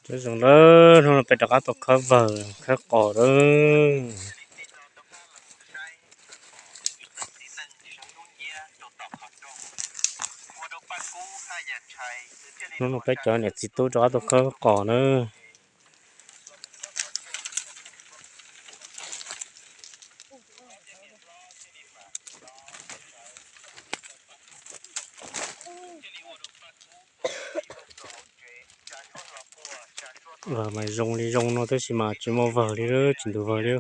Nyob zoo na, hnub no peb rov qab tuaj khawb vawg khawb qos lawm. Hnub no peb cov niam txiv tub rov qab tuaj khawb qos na. Vawg mas zoo li zoo no tab sis mas tsis muaj vawg li, tsis ntus vawg li.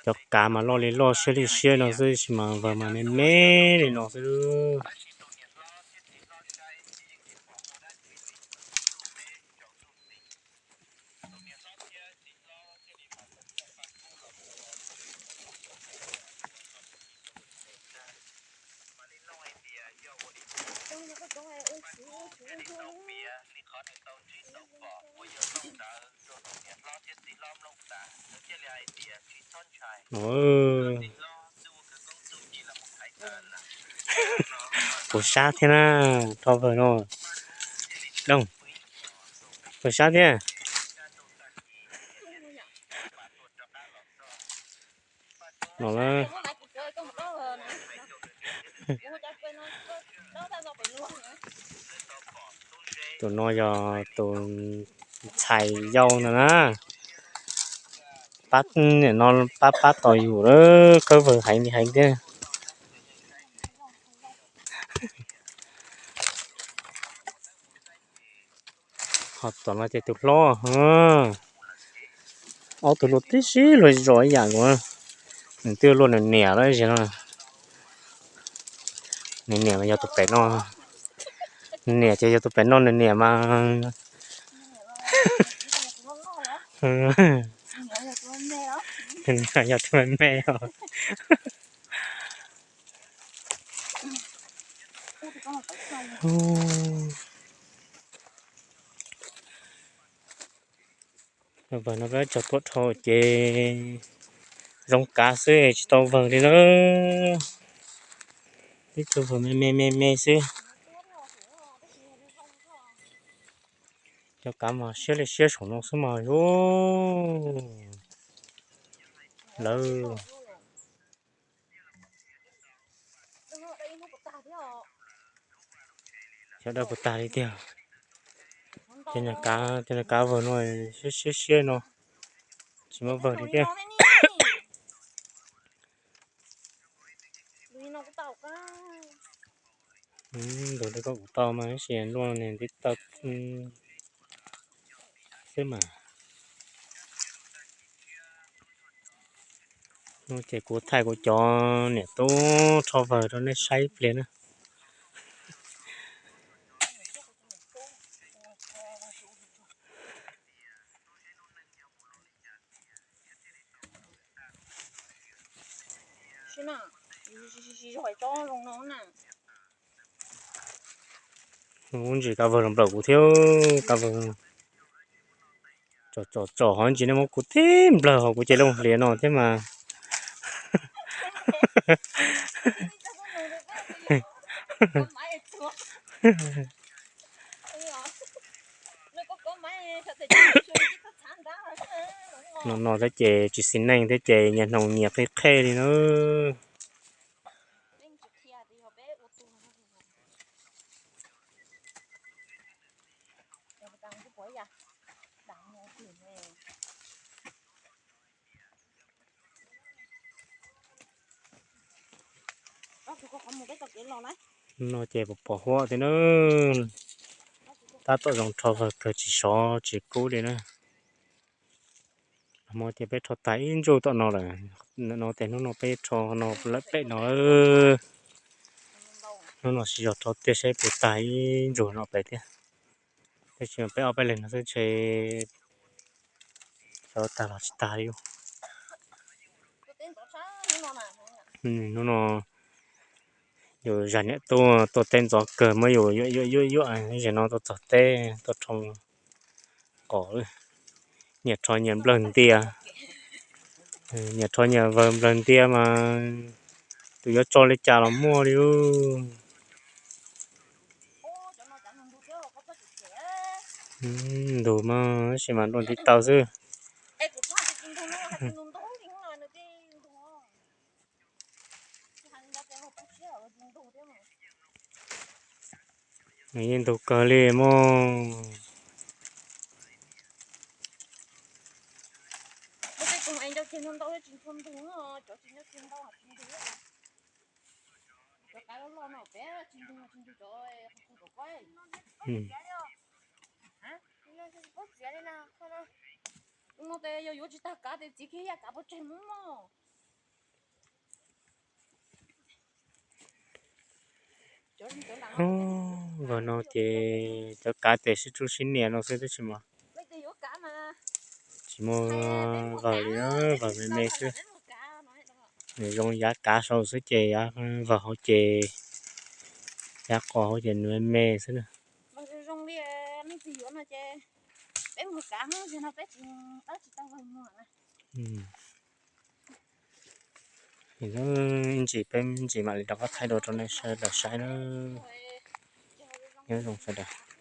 Cov kav mas loj li loj siab li siab no xwb tab sis mas vawg mas me me li no xwb. Puas sab thiab na, rho vawg no. Dooj, puas sab thiab? No na. Tus no yog tus ntxhais yau ntawd na. Pab, nim no pab pab tos yus lawm, khawb vawg heev li heev thiab. Ho tom no ces tus hlob, ob tug luaj tib si luaj zom ib yam nkaus. Nws twb luaj nws niam lawm ziag no. Nws niam mas yog tus pem no. Nws niam ces yog tus pem no, nws niam mas, nws niam yog tus me me os. Vawg no peb tso tuaj rho ces zoo kav xwb tsis tau vawg li na. Tib tug vawg me me me me xwb. Cov kav mas siab li siab saum no xwb mas yus lawv. Cov dawb puas tag li tiag. Cov niag kav vawg no siab siab siab no, tsis muaj vawg li tiag. Ntug li koj kuv tau mas tab sis luaj nws tib tawg xwb mas. No ces kuv thaij kuv cov niam tub rho vawg rau nej saib ib pliag na. Ub, ntsis kav vawg los nplawm kuv thiab, kav vawg tsom tsom tsom hov ntsis nej muab kuv tib nplawg hov kuv ces loo hlias no thiab mas. No no thiab ces tsis xis neej thiab ces nyias hnoos nyias qhib qhej li na. No ces pom pom huab thiab na. Tab tom zoo rho vawg kawg tsis sov tsis kub li na. Hmo ces peb rho tag ib ntsuj tom no lawm. No ces hnub no peb rho no lawm pem no. Hnub no sib zog rho tiag saib puas tag ib ntsuj no pem thiab. Tab sis peb ob peb leeg no xwb ntshe xyov tag los tsis tag li. Hnub no yus zag niam tuaj tuaj teb ntxov kawg muab yus yuam yuam yuam yuam, zaum no tuaj txog teb tuaj rho qos, nyias rho nyias nplawg ntias, nyias rho nyias vawg nplawg ntias mas tus yuav tso li cas los muaj li. Ntug mas tab sis mas nruab ntiv taw xwb. Nws yeej ntug kawg li mog. Ua no tes yog yuav tsis tag kav tes txiv kiag yaj kav pov tseg mus mog. Vawg no ces cov kav tes sib tsub sib nias no xwb tab sis mas tsis muaj vawg li, vawg me me xwb. Nws zoo yav kav sau xwb ces yav vawg hauv ces, yav qos hauv ces nws me me xwb na. Ib ntsis peb ib ntsis mam li rov qab thaij dua rau nej sawv daws saib na. Nyob zoo sawv daws.